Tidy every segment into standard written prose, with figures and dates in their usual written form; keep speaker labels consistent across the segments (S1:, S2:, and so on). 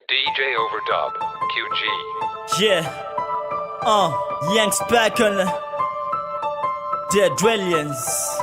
S1: DJ Overdub, QG.
S2: Yeah. Yanks back on the Dead Brilliance.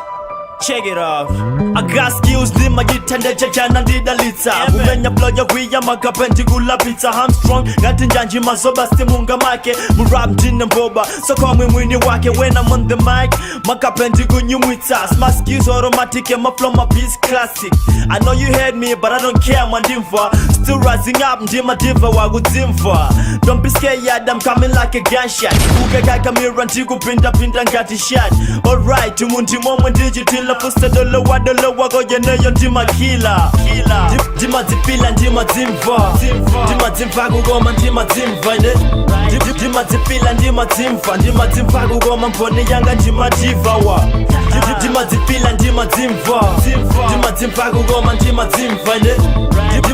S2: Check it out. I got skills ndimajitende chachana ndidalitsa kumenya flow yakwiya makape ndikulapitsa. I'm strong ngati njanji mazoba simunga make mu rap ndine mboba sokomwe mwini wake. When I'm on the mic, makape ndikunyumwitsa. Smart skills automatic and my flow, my beats classic. I know you heard me, but I don't care, mwandimva. Still rising up, ndima diva wakudzimva. Don't be scared, I'm coming like a gunshot. Ukakakamira ndikupindapinda ngati shot. Alright, mundi momwe ndichitila fusedolo wadolo wako yeneyo ndimakila. Ndimadzipila, ndimadzimva, ndimadzimva kukoma, ndimadzimva ine. Ndimadzipila, ndimadzimva, ndimadzimva kukoma, mboni yanga ndimadiva wa. Ndimadzipila, ndimadzimva, ndimadzimva kukoma, ndimadzimva ine.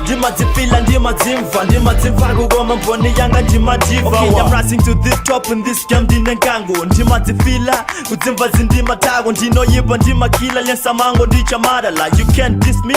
S2: Ndimadzipila, ndimadzimva, ndimadzimva kukoma, mboni yanga ndimadiva. Okay, I'm rising to the top in this game, ndine nkango ndimadzifila kudzimva zindimatako ndinoyipa ndimakila lensamango ndichamadala. You can't diss me,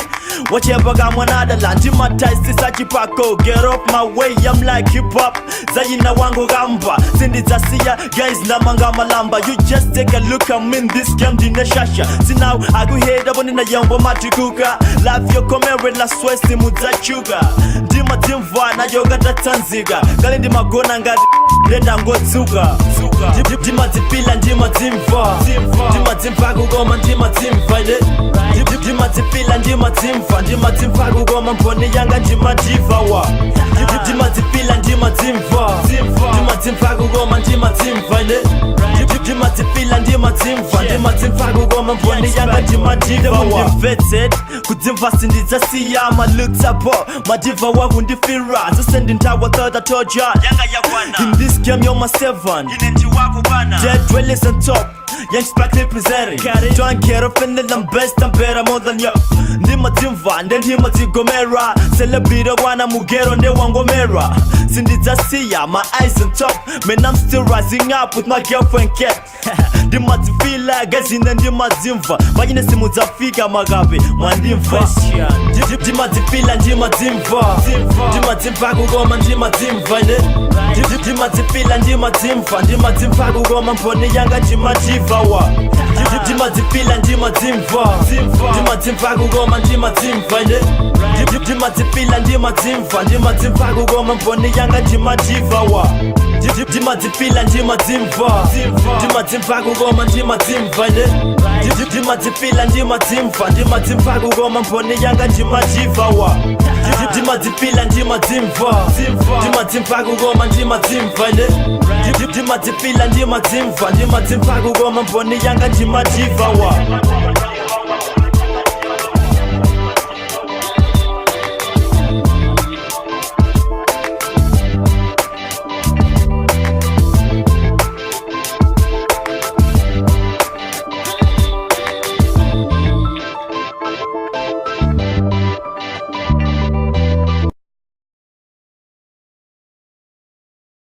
S2: wachepa kamwanadala ndimataisisachipako. Get off my way, I'm like hip hop zayina wangu kamba sindidzasiya guys namanga malamba. You just take a look, I'm in this game, ndine shasha sinaw akuheda bonina yombo matikuka life yokomere la swesi mudzachuka ndimadzimva nayo katatsanzika kale ndimagona ngati ndendangotsuka. Ndimadzipila, ndimadzimva, ndimadzimva kukoma, ndimadzimva ine. Ndimadzipila, ndimadzimva, ndimadzimva kukoma, mboni yanga ndimadiva wa. Ndimadzipila, ndimadzimva, ndimadzimva kukoma, ndimadzimva ine. Ndimadzipila, ndimadzimva, ndimadzimva kukoma, mboni yanga ndimadiva wa. Ndimvetset kudzimva sindidzasiya malutsapo madiva wakundifira zose ndintawa third toja in this game, you're my seven. Dead Dwellers on top. Young back representing. Don't get offended, I'm best, I'm better more than you. Ndimadzimva ndendimadzigomera celebrity wana mugero ndewangomera sindidzasiya my eyes on top. Man, I'm still rising up with my girlfriend cat. Ndimadzifila gazine ndimadzimva pachine simudzafika makape mwandimva. Ndimadzifila, ndimadzimva, ndimadzimva kukoma, ndimadzimva ine. Ndimadzifila, ndimadzimva, ndimadzimva kukoma, mboni yanga ndimadiva wa. Ndimadzifila, ndimadzimva, ndimadzimva kukoma, ndimadzimva ine. Ndimadzifila, ndimadzimva, ndimadzimva kukoma, mboni yanga ndimadiva wa. Ndimadzifila, ndimadzimva, ndimadzimva kukoma, ndimadzimva ine. Ndimadzifila, ndimadzimva, ndimadzimva kukoma, mboni yanga ndimadiva wa. Ndimadzifila, ndimadzimva, ndimadzimva kukoma, ndimadzimva ine. Ndimadzifila, ndimadzimva, ndimadzimva kukoma, mboni yanga ndimadiva wa.